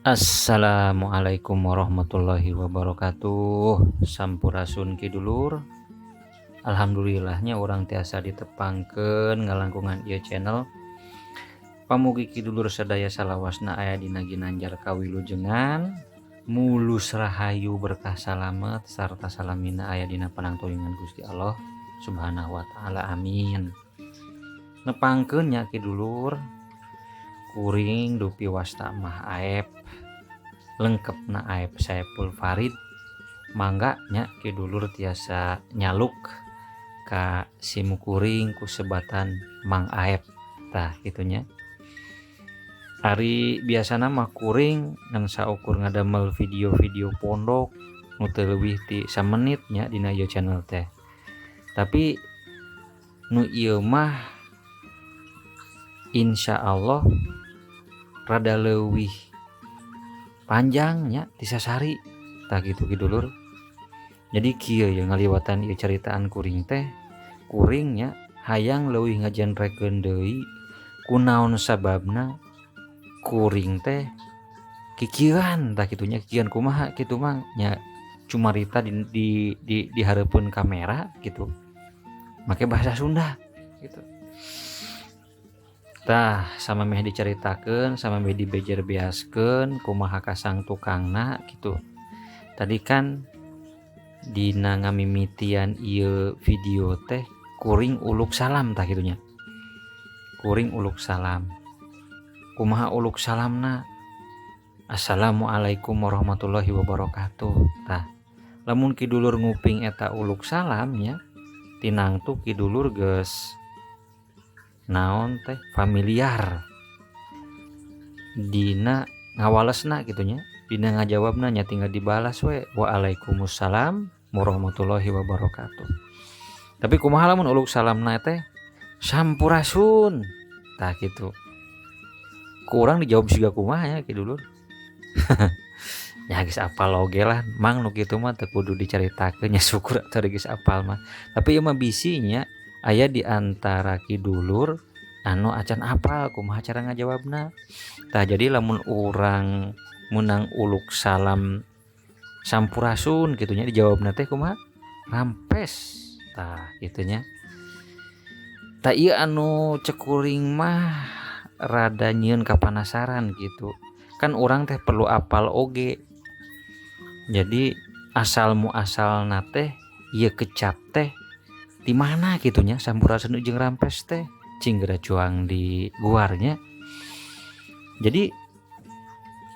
Assalamualaikum warahmatullahi wabarakatuh. Sampurasun Ki Dulur. Alhamdulillahnya urang tiasa ditepangkeun ngalangkungan ieu channel. Pamugi Ki Dulur sadaya salawasna aya dina ginanjar kawilujengan, mulus rahayu, berkah salamet, sarta salamina aya dina panangtulungan Gusti Allah Subhanahu wa Ta'ala, amin. Nepangkeun nya Ki Dulur, kuring dupi wasta mah Aep, lengkapna Aep Saepul Farid. Mangga nya Ki Dulur tiasa nyaluk ka simkuring ku sebatan Mang Aep, tah kitu nya. Ari biasana mah kuring ngan saukur ngadamel video-video pondok nu teu leuwih ti samenit nya dina ieu channel teh, tapi nu ieu mah insya Allah rada leuwih panjang nya ti sasari, tah gitu Ki Dulur. Jadi kieu ya ngaliwatan ieu caritaan kuring teh, kuring nya hayang leuwih ngajenrekeun deui kunaon sababna kuring teh kikieuan, tah kitu nya. Kikieuan kumaha kitu, Mang? Nya cumarita di hareupeun kamera gitu make bahasa Sunda gitu. Tah, samemeh dicaritakeun, samemeh dibejer beaskeun kumaha kasang tukangna gitu. Tadi kan dina ngamimitian ieu video teh kuring uluk salam, tah kitu nya. Kuring uluk salam. Kumaha uluk salamna? Assalamualaikum warahmatullahi wabarakatuh. Tah, lamun Ki Dulur nguping eta uluk salam nya, tinangtu Ki Dulur geus naon teh, familiar dina ngawalesna gitu nya, dina ngajawabna nya, tinggal dibalas we waalaikumsalam warahmatullahi wabarakatuh. Tapi kumaha lamun uluk salamna teh sampurasun? Tah gitu, kurang dijawab siga kumaha ya Ki Dulur? Ya geus apal oge lah, Mang, nu kitu mah teu kudu dicaritakeun nya, syukur atuh geus apal mah. Tapi ieu mah bisi nya aya di antara Ki Dulur anu acan apal kumaha cara ngajawabna. Tah, jadi lamun urang menang uluk salam sampurasun kitu nya, dijawabna teh kumaha? Rampes, tah kitu nya. Tah, ieu anu cek kuring mah rada nyieun kapanasaran gitu kan, urang teh perlu apal oge. Jadi asal muasalna teh ieu kecap teh di mana kitu nya, sampurasun jeung rampes teh? Cing geura cuang di guarnya. Jadi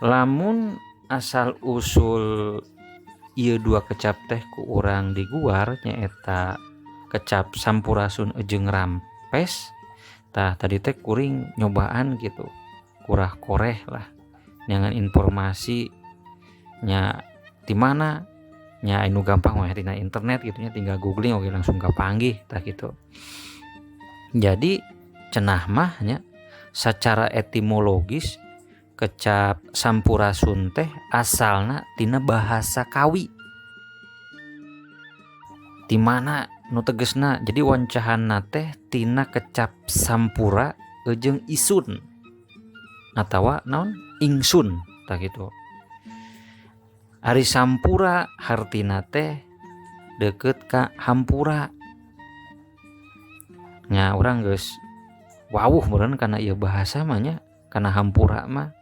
lamun asal usul ieu dua kecap teh ku urang di guar nyaeta kecap sampurasun jeung rampes. Tah, tadi teh kuring nyobaan gitu, kurah koreh lah neangan informasi nya di mana nya. Anu gampang mah tina internet gitu nya, tinggal googling oke langsung kapanggih, tah gitu. Jadi cenah mah nya secara etimologis kecap sampurasun teh asalna tina bahasa Kawi, di mana nu tegesna, jadi wancahanna teh tina kecap sampura jeung isun atawa naon, ingsun, tah gitu. Ari sampura hartina teh deket ka hampura nya. Urang geus wawuh meureun kana ieu bahasa mah nya, kana hampura mah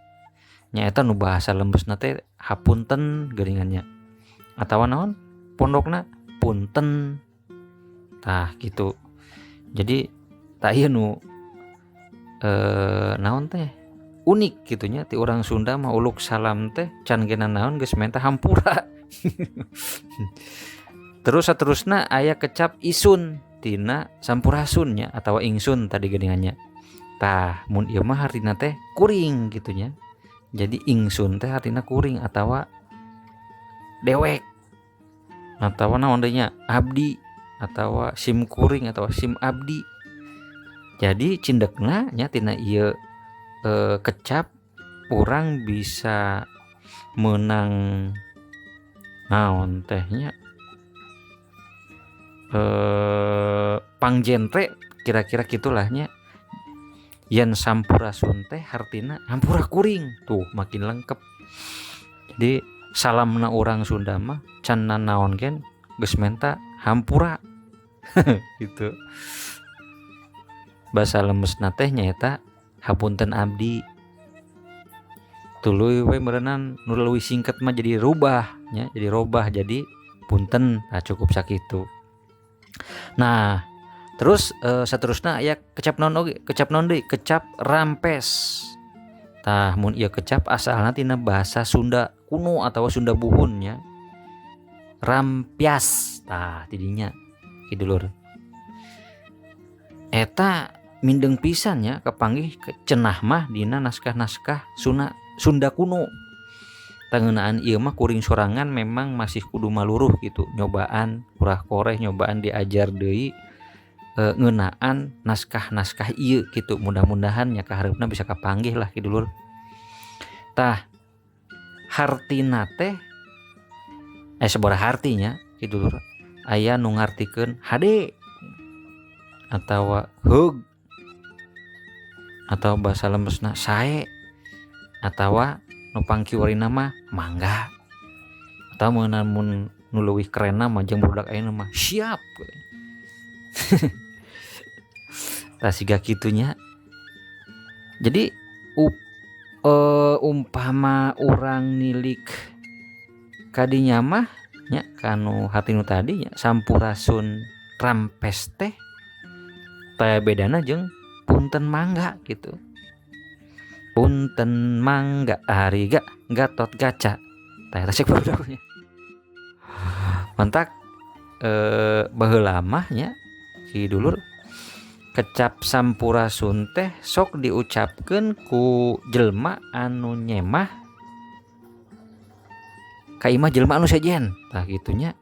nyaeta nu bahasa lembesna teh hapunten geuningan nya, atawa naon pondokna, punten, tah gitu. Jadi tah ieu nu naon teh, unik gitu nya ti urang Sunda mah, uluk salam teh can ge naon geus menta hampura. Terus saterusna aya kecap isun tina sampurasun nya atawa ingsun tadi geuningan nya. Tah, mun ieu mah hartina teh kuring gitu nya. Jadi ingsun teh hartina kuring atawa dewek atawa naon deui nya, abdi atawa sim kuring atawa sim abdi. Jadi cindekna nya tina ieu kecap urang bisa menang naon teh nya, pangjentre kira-kira gitulah nya. Yen sampurasun teh hartina hampura kuring tuh makin lengkap. Jadi salamna urang Sunda mah can nanaon gen geus menta hampura gitu. Basa lemesna teh nyaeta hapunten abdi. Tuluy we meureunan nu leuwih singkat mah jadi rubah nya, jadi robah jadi punten. Nah, cukup sakitu. Nah, terus saterusna aya kecap naon oge, kecap naon deui, kecap rampes. Tah mun ieu kecap asalna tina bahasa Sunda kuno atawa Sunda buhun nya. Rampias tah tidinya ki dulur. Eta mindeng pisan nya kapanggih cenah mah dina naskah-naskah Sunda kuno. Tangeunaan ieu mah kuring sorangan memang masih kudu maluruh gitu, nyobaan kurah koreh, nyobaan diajar deui ngeunaan naskah-naskah ieu gitu. Mudah-mudahan nya kahareupna bisa kapanggih lah ki dulur. Tah hartina teh sabaraha hartinya ki dulur, aya nu ngartikeun hade atawa heug atau bahasa lemesna sae atawa nu pangkiwarina mah mangga atau mun nu leuwih kerenna mah jeung barudak ayeuna mah siap. Tah siga kitu nya. Jadi umpama urang nilik kadinya mah nya kanu hati nu tadi nya sampurasun rampes teh teh bedana jeung punten mangga gitu. Punten mangga ari ga Gatot Kaca. Tah eta cek barudaknya. Mantak baheula mah nya ki dulur kecap sampurasun teh sok diucapkeun ku jelema anu nyemah ka imah jelema anu sejen. Tah kitu nya.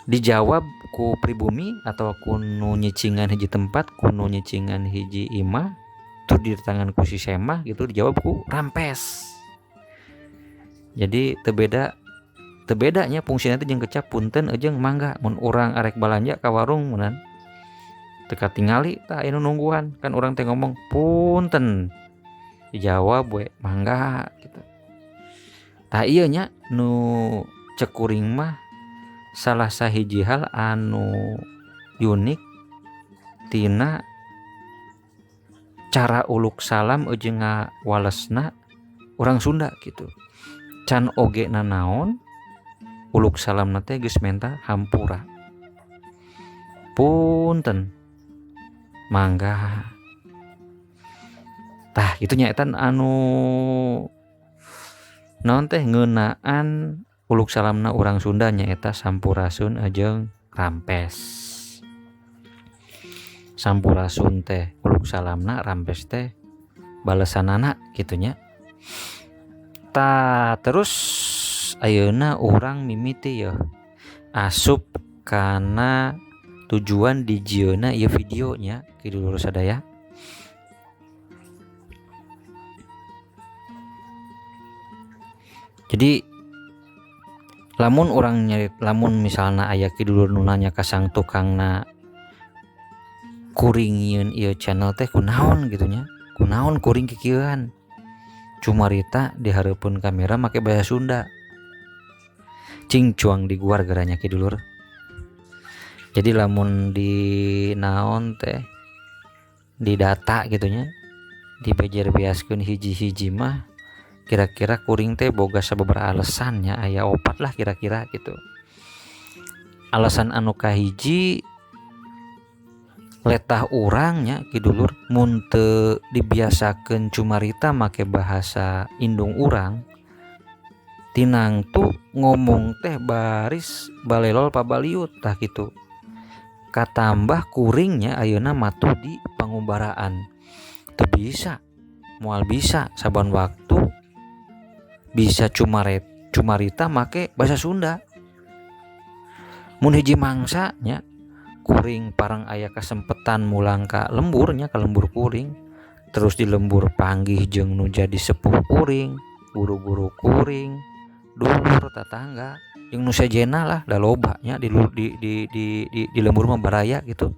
Dijawab ku pribumi atau ku nu nyicingan hiji tempat, ku nu nyicingan hiji imah, tur di tangan ku si semah gitu dijawab ku rampes. Jadi teu beda, teu bedanya fungsina teh jeung kecap punten jeung mangga. Mun urang arek balanja ka warung meunan teu katingali tah aya nu nungguan, kan urang teh ngomong punten dijawab we mangga gitu. Tah ieu nya nu cek kuring mah salah sahiji hal anu unik tina cara uluk salam jeung ngawalesna urang Sunda gitu. Can oge nanaon uluk salamna teh geus menta hampura. Punten mangga. Tah kitu nya eta anu naon teh ngeunaan uluk salamna urang Sunda nyaeta sampurasun jeung rampes. Sampurasun teh uluk salamna, rampes teh balesanana kitu nya. Tah terus ayeuna urang mimiti yeuh asup kana tujuan dijieunna ieu video nya ki dulur sadaya. Jadi lamun urang nyari, lamun misalna aya ki dulur nu nanya ka sang tukangna kuring nyieun ieu channel teh kunaon gitu nya, kunaon kuring kikieuan cumarita di hareupeun kamera make bahasa Sunda, cing cuang diguar geranya ki dulur. Jadi lamun di naon teh di data gitu nya dibejer beaskeun hiji-hiji mah kira-kira kuring teh boga sababaraha alasan nya, aya opat lah kira-kira gitu. Alasan anu kahiji letah urang nya ki dulur mun teu dibiasakeun cumarita make bahasa indung urang tinang tu ngomong teh baris balelol pabaliut tah kitu. Katambah kuringnya ayeuna matuh di pangumbaraan teu bisa moal bisa saban waktu bisa cumarita make bahasa Sunda. Mun hiji mangsa nya kuring parang aya kasempetan mulang ka lembur nya, ka lembur kuring, terus di lembur panggih jeung nu jadi sepuh kuring, guru-guru kuring, dulur tetangga jeung nu sejena lah da loba nya di lembur mah baraya gitu.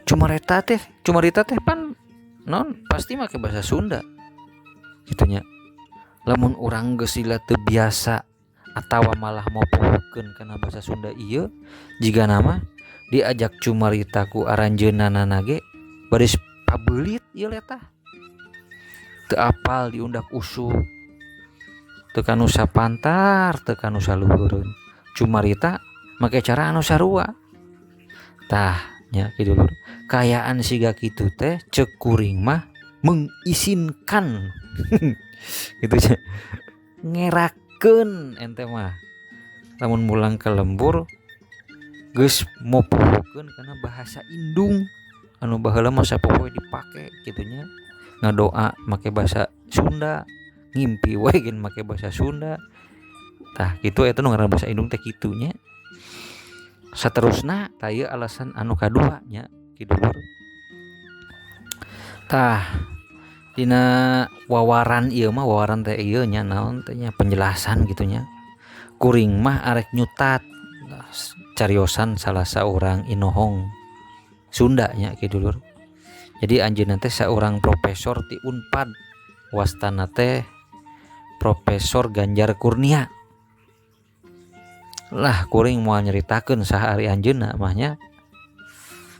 Cumarita teh pan non pasti make bahasa Sunda gitu nya. Lamun urang geus lila teu biasa atawa malah mopohokeun kana bahasa Sunda ieu, jiga nama diajak cumarita ku aranjeunana ge baris pabeulit ieu letah. Teu apal diundak usuk, teu kanu sapantar, teu kanu saluhureun. Cumarita make cara anu sarua. Tah nya kitu lur. Kaayaan siga kitu teh ceuk kuring mah mengizinkan gitu nya. Ngerakeun ente mah. Lamun mulang ke lembur geus mopohokeun kana bahasa indung anu baheula mah sapopoe dipake kitu nya. Ngadoa make bahasa Sunda, ngimpi we gen make bahasa Sunda. Tah kitu eta nu ngaranna bahasa indung teh kitu nya. Saterusna tah ieu alasan anu kadua nya ki dulur. Tah dina wawaran ieu mah, wawaran teh ieu nya naon teh nya penjelasan gitu nya. Kuring mah arek nyutat cariosan salah saurang inohong Sunda nya ki dulur. Jadi anjeunna teh saurang profesor ti Unpad, wastana teh Profesor Ganjar Kurnia. Lah kuring moal nyaritakeun saha ari anjeunna mah nya.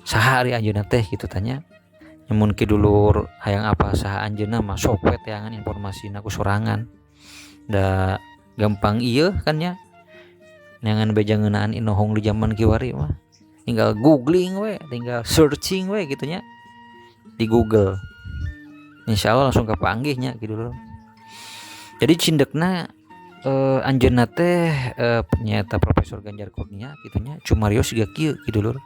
Saha ari anjeunna teh kitu tanya. Mun ki dulur hayang apa saha anjeunna mah sok we teangan informasina ku sorangan. Da gampang ieu kan nya. Neangan beja ngeunaan inohong di zaman kiwari mah. Tinggal googling we, tinggal searching we gitu nya di Google. Insyaallah langsung kapanggih nya kitu dulur. Jadi cindekna anjeunna teh nyaeta Profesor Ganjar Kurnia kitu nya, cumarios siga kieu kitu lur.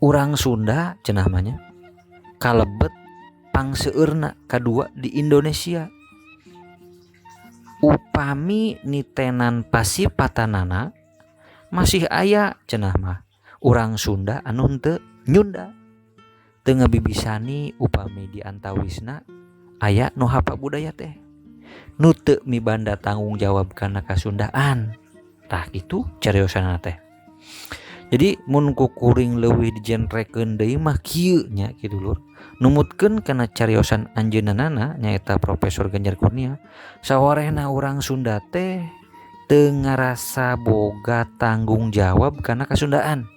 Urang Sunda cenah mah nya kalebet pangseueurna kadua di Indonesia. Upami nitenan pasipatanana masih aya cenah mah urang Sunda anu henteu nyunda. Teu ngabibisani upami di antawisna aya nu hapa budaya teh. Nu teu mibanda tanggung jawab kana kasundaan. Tah kitu cariosanna teh. Jadi mun ku kuring leuwih dijenrekeun deui mah kieu nya kitu lur. Numutkeun kana cariosan anjeunna nyaeta Profesor Ganjar Kurnia, sawarehna urang Sunda teh teu ngarasa boga tanggung jawab kana kasundaan.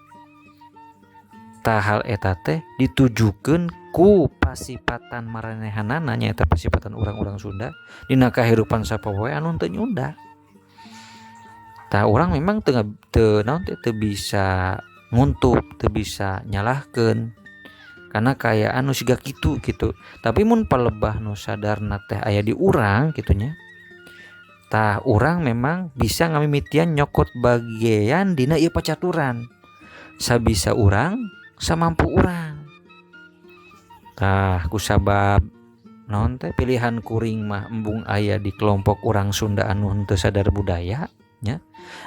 Tah hal eta teh ditujukeun ku pasipatan maranehanana nyaeta pasipatan urang-urang Sunda dina kahirupan sapopoe anu teu nyunda. Tah urang memang teu naon teh teu bisa nguntup, teu bisa nyalahkeun karena kaayaan nu siga kitu gitu. Tapi mun palebah nu sadarna teh aya di urang kitu nya. Tah urang memang bisa ngamimitian nyokot bagian dina ieu pacaturan. Sabisa urang, samampu urang. Tah kusabab naon teh pilihan kuring mah embung aya di kelompok urang Sunda anu henteu sadar budaya nya,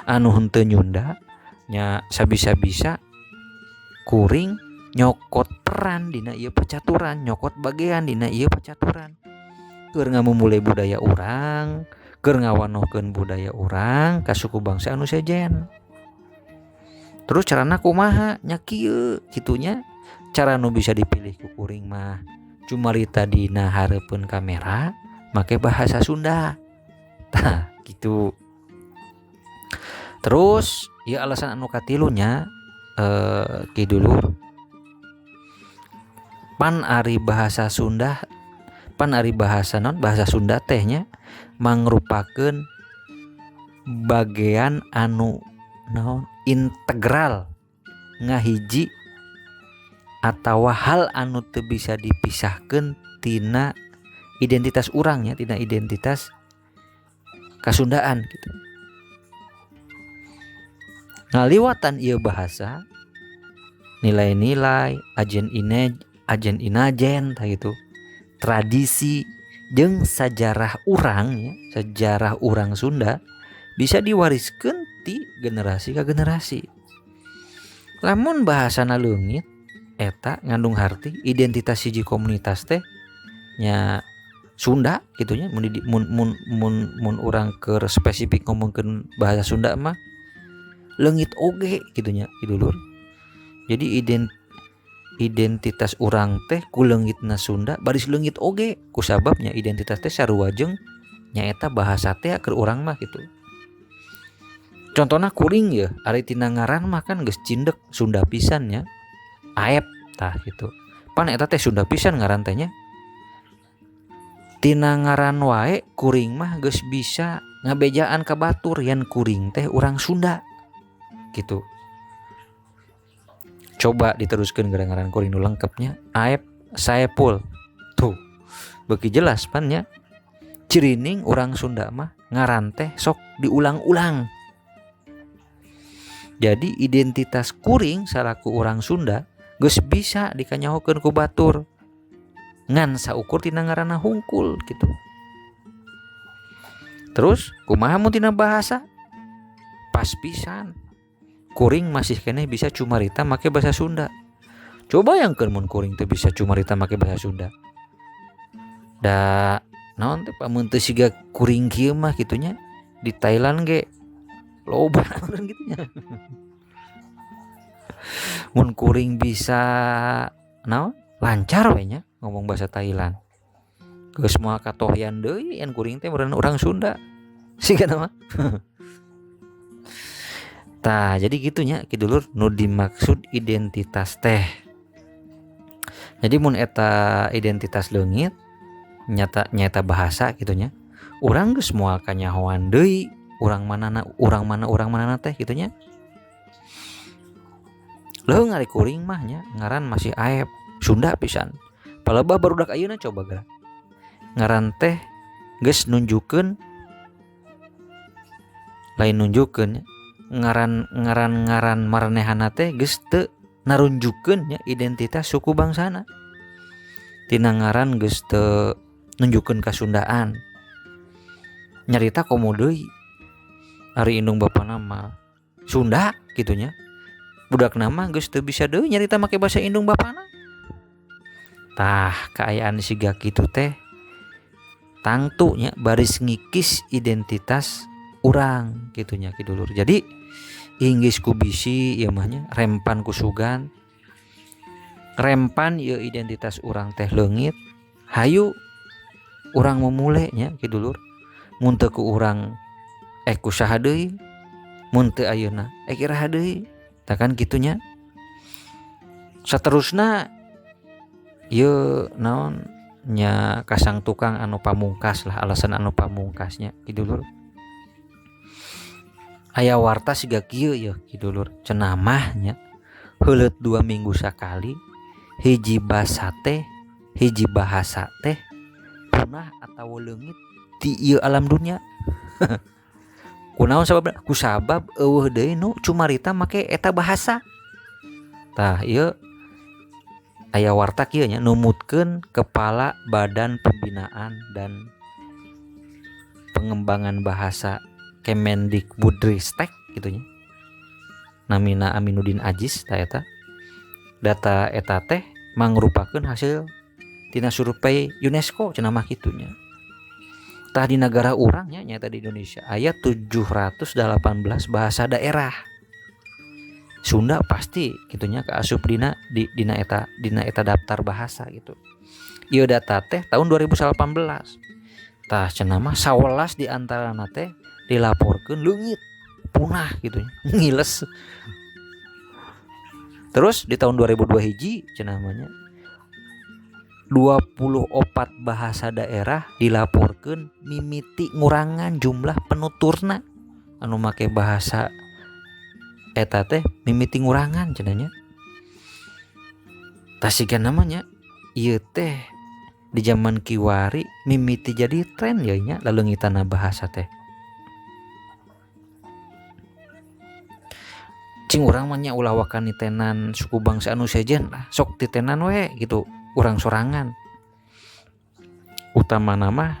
anu henteu nyunda nya, sabisa-bisa kuring nyokot peran dina ieu pacaturan, nyokot bagian dina ieu pacaturan. Keur ngamumule budaya urang, keur ngawanohkeun budaya urang ka suku bangsa anu sejen. Terus carana kumaha nya kieu kitunya. Cara nu bisa dipilih ku kuring mah cumarita dina hareupeun kamera make bahasa Sunda. Tah gitu. Terus ya alasan anu katilunya ki dulur, pan ari bahasa Sunda, pan ari bahasa non bahasa Sunda teh nya mangrupakeun bagian anu naon integral ngahiji atawa hal anu teu bisa dipisahkeun tina identitas urang nya, tina identitas kasundaan gitu. Ngaliwatan ieu bahasa nilai-nilai ajen ine ajen inajen tah gitu, tradisi jeung sajarah urang ya, sejarah urang Sunda bisa diwariskeun ti generasi ka generasi. Lamun bahasana leungit eta ngandung harti identitas hiji komunitas teh nya Sunda gitu nya. Mun di, mun, mun, mun, mun urang keur spesifik ngomongkeun bahasa Sunda mah leungit oge gitu nya ki dulur. Jadi identitas urang teh ku leungitna Sunda baris leungit oge kusababnya identitas teh sarua jeung nyaeta bahasa teh keur urang mah gitu. Contohna kuring ya, ari tina ngaran mah kan geus cindek Sunda pisan nya. Aep tah gitu. Pan eta teh Sunda pisan ngaran teh nya. Tina ngaran wae kuring mah geus bisa ngabejaan ka batur yen kuring teh urang Sunda gitu. Coba diteruskeun gara-ngaran kuring nu lengkapnya Aep Saepul. Tuh, beuki jelas pan nya. Cirining urang Sunda mah ngaran teh sok diulang-ulang. Jadi identitas kuring salaku urang Sunda geus bisa dikanyahokeun ku batur ngan saukur tina ngaranna hungkul gitu. Terus kumaha mun tina bahasa? Pas pisan. Kuring masih keneh bisa cumarita make bahasa Sunda. Coba bayangkeun mun kuring teh bisa cumarita make bahasa Sunda. Da naon teh pamun teu siga kuring kieu mah kitu nya di Thailand ge loba urang kitu nya. Mun kuring bisa naon lancar we nya ngomong bahasa Thailand. Geus moal katohyan deui yen kuring teh meureun urang Sunda. Siga mah. Tah, jadi gitunya ki dulur nu dimaksud identitas teh. Jadi mun eta identitas leungit nyata bahasa gitunya. Urang geus moal kanyahoan deui urang manana urang mana urang manana teh gitunya. Leuh ari kuring mah nya ngaran masih Aep Sunda pisan. Palebah barudak ayeuna coba geura. Ngaran teh geus nunjukeun lain nunjukeun ngaran maranehana teh geus teu narunjukeun nya identitas suku bangsana. Tina ngaran geus teu nunjukeun kasundaan. Nyarita komo deui ari indung bapana mah Sunda kitu nya. Budakna mah geus teu bisa deui nyarita make basa indung bapana. Tah kaayaan siga kitu teh tangtu nya baris ngikis identitas urang kitunya ki dulur. Jadi inggis ku bisi ieu mah nya rempan ku sugan. Rempan ieu identitas urang teh leungit. Hayu urang memule nya ki dulur. Mun teu ku urang ku saha deui? Mun teu ayeuna iraha deui? Tah kan kitu nya. Saterusna ieu naon nya kasang tukang anu pamungkas lah, alasan anu pamungkasnya ki dulur. Aya warta siga kieu yeuh ki dulur, cenah mah nya heuleut 2 minggu sakali hiji basa teh hiji bahasa teh punah atawa leungit di ieu alam dunia. Kunaon sababna? Kusabab eueuh deui nu cumarita make eta bahasa. Tah ieu aya warta kieu nya numutkeun Kepala Badan Pembinaan dan Pengembangan Bahasa Kemendikbudristek gitu nya. Namina Aminuddin Aziz ta eta. Data eta teh mangrupakeun hasil tina survei UNESCO cenah mah kitu nya. Tah di nagara urang nya nyata di Indonesia aya 718 bahasa daerah. Sunda pasti gitunya kaasup dina di dina eta daftar bahasa gitu. Ieu data teh tahun 2018. Tah cenah mah 11 di antarana teh dilaporkeun leungit, punah gitu ngiles. Terus di tahun 2002 hiji cenah mah nya 24 bahasa daerah dilaporkeun mimiti ngurangan jumlah penuturna anu make bahasa eta teh mimiti ngurangan cenah nya. Tah siga namanya ieu teh di zaman kiwari mimiti jadi tren ya nya laleungitana bahasa teh. Cing urang mah nya ulah waka nitenan suku bangsa anu sejen lah, sok titenan we gitu urang sorangan. Utamana mah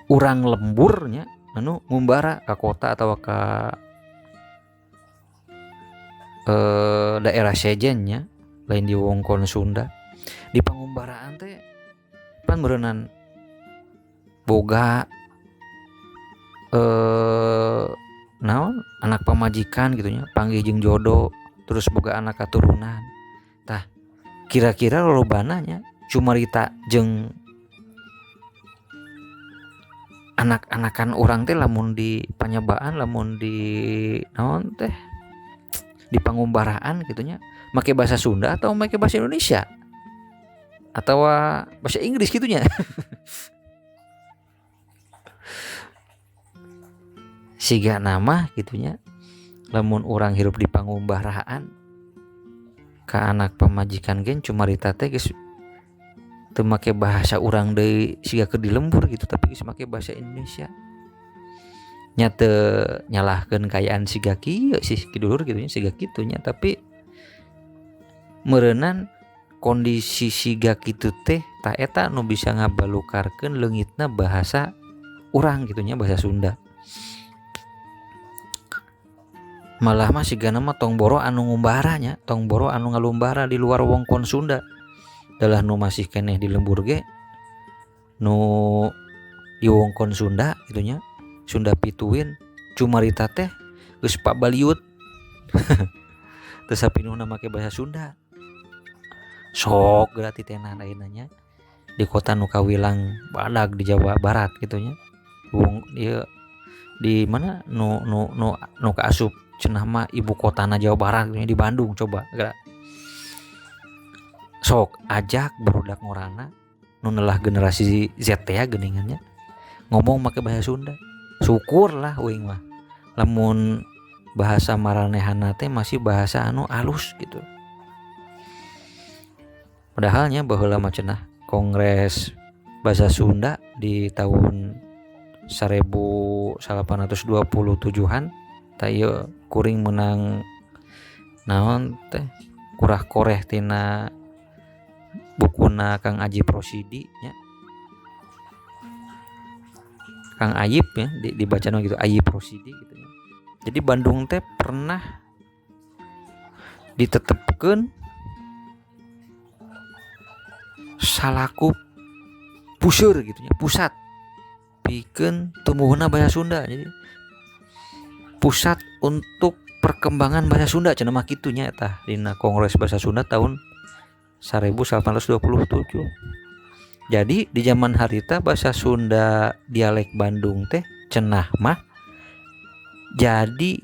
urang lemburnya anu ngumbara ka kota atau ka daerah sejennya lain di wongkon Sunda. Di pangumbaraan teh pan meureunnan boga naon anak pamajikan gitu nya panggih jeung jodoh terus boga anak katurunan. Tah kira-kira lolobana nya cumarita jeung anak-anakan urang teh lamun di panyebaan, lamun di naon teh di pangumbaraan gitu nya, make bahasa Sunda atau make bahasa Indonesia atau bahasa Inggris gitu nya. Siga nama gitu nya, lamun urang hirup di pangumbaraan ka anak pamajikan gen cumarita teh geus teu make bahasa urang deui siga keur di lembur gitu, tapi geus make bahasa Indonesia. Nya teu nyalahkeun kaayaan siga kieu sih ki dulur gitu nya, siga kitu nya, tapi meureunan kondisi siga kitu teh ta eta nu bisa ngabalukarkeun leungitna bahasa urang gitu nya, bahasa Sunda. Malah mah sigana mah tong boro anu ngumbara nya, tong boro anu ngalumbara di luar wongkon Sunda. Dalah nu masih keneh di lembur ge nu di wongkon Sunda gitu nya, Sunda pituin cumarita teh geus pabaliut. Teu sapinuhna make bahasa Sunda. Sok geura titenan ayeuna nya di kota nu kawilang badag di Jawa Barat gitu nya. Wong ieu di mana nu nu nu nu kaasup cenah mah ibu kotana Jawa Barat gitu nya, di Bandung coba geura. Sok ajak barudak ngorana nu nelah generasi Z teh ya geuningan nya ngomong make bahasa Sunda. Syukurlah uing mah lamun bahasa maranehana teh masih bahasa anu alus gitu. Padahalnya baheula mah cenah Kongres Bahasa Sunda di tahun 1827-an tah ieu kuring menang naon teh kurah koreh tina bukuna Kang Ajip Rosidi nya. Kang Ayip ya, dibacana gitu Ayip Rosidi gitu nya. Jadi Bandung teh pernah ditetepkeun salaku puseur gitu nya, pusat pikeun tumbuhna bahasa Sunda. Jadi pusat untuk perkembangan bahasa Sunda cenah mah kitu nya eta dina Kongres Bahasa Sunda tahun 1827. Jadi di zaman harita bahasa Sunda dialek Bandung teh cenah mah jadi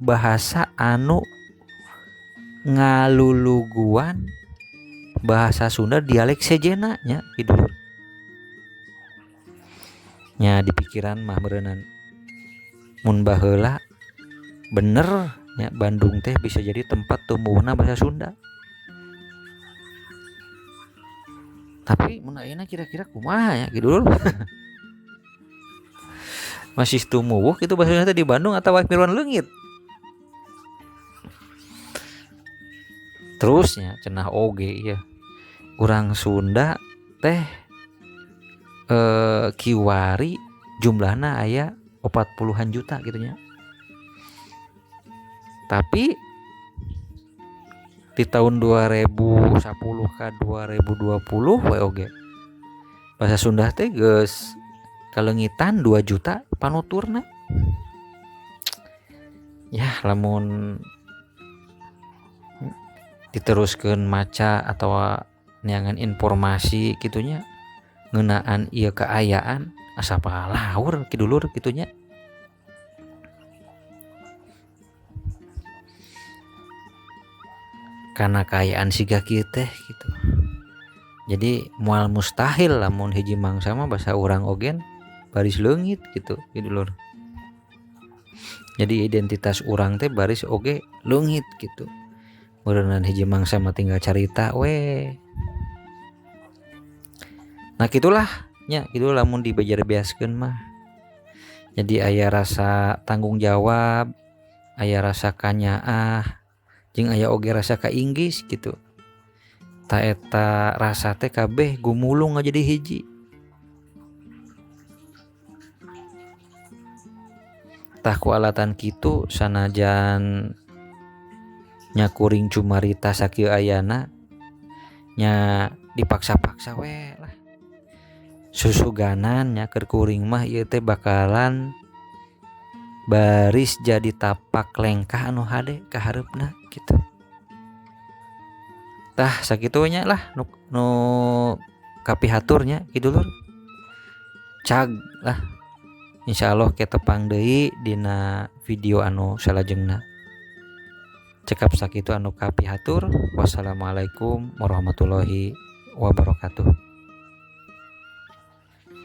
bahasa anu ngaluluguan bahasa Sunda dialek sejena nya gitu. Nya di pikiran mah meureunnan mun baheula bener nya Bandung teh bisa jadi tempat tumbuhna bahasa Sunda. Tapi mun ayeuna kira-kira kumaha ya gitu lho. Masih tumuwuh gitu bahasa Sunda teh di Bandung atau miluan leungit. Terusnya cenah oge ya. Urang Sunda teh kiwari jumlahna aya 40-an juta gitu nya. Tapi di tahun 2010 ka 2020 we oge bahasa Sunda teh geus kaleungitan 2 juta panuturna. Ya lamun diteruskeun maca atawa neangan informasi kitunya ngeunaan ieu kaayaan asa palaur ki dulur kitunya. Karena kaayaan siga kieu teh gitu. Jadi moal mustahil lamun hiji mangsa mah basa urang ogen baris leungit gitu ki dulur. Jadi identitas urang teh baris oge leungit gitu. Meureunnan hiji mangsa mah tinggal carita we. Nah gitulah nya, gitu lamun dibejer-beaskeun mah. Jadi aya rasa tanggung jawab, aya rasa kanyaah, jeung aya oge rasa kainggis gitu. Ta eta rasa teh kabeh gumulung ngajadi hiji. Tah ku alatan kitu sanajan nya kuring cumarita sakieu ayana nya dipaksa-paksa we lah. Susuganan nya keur kuring mah ieu teh bakalan baris jadi tapak lengkah anu hade ka hareupna gitu. Tah sakitu nya lah nu kapihatur nya Ki Dulur. Cag lah. Insyaallah ke tepang deui dina video anu salajengna. Cekap sakitu anu kapihatur. Wassalamualaikum warahmatullahi wabarakatuh.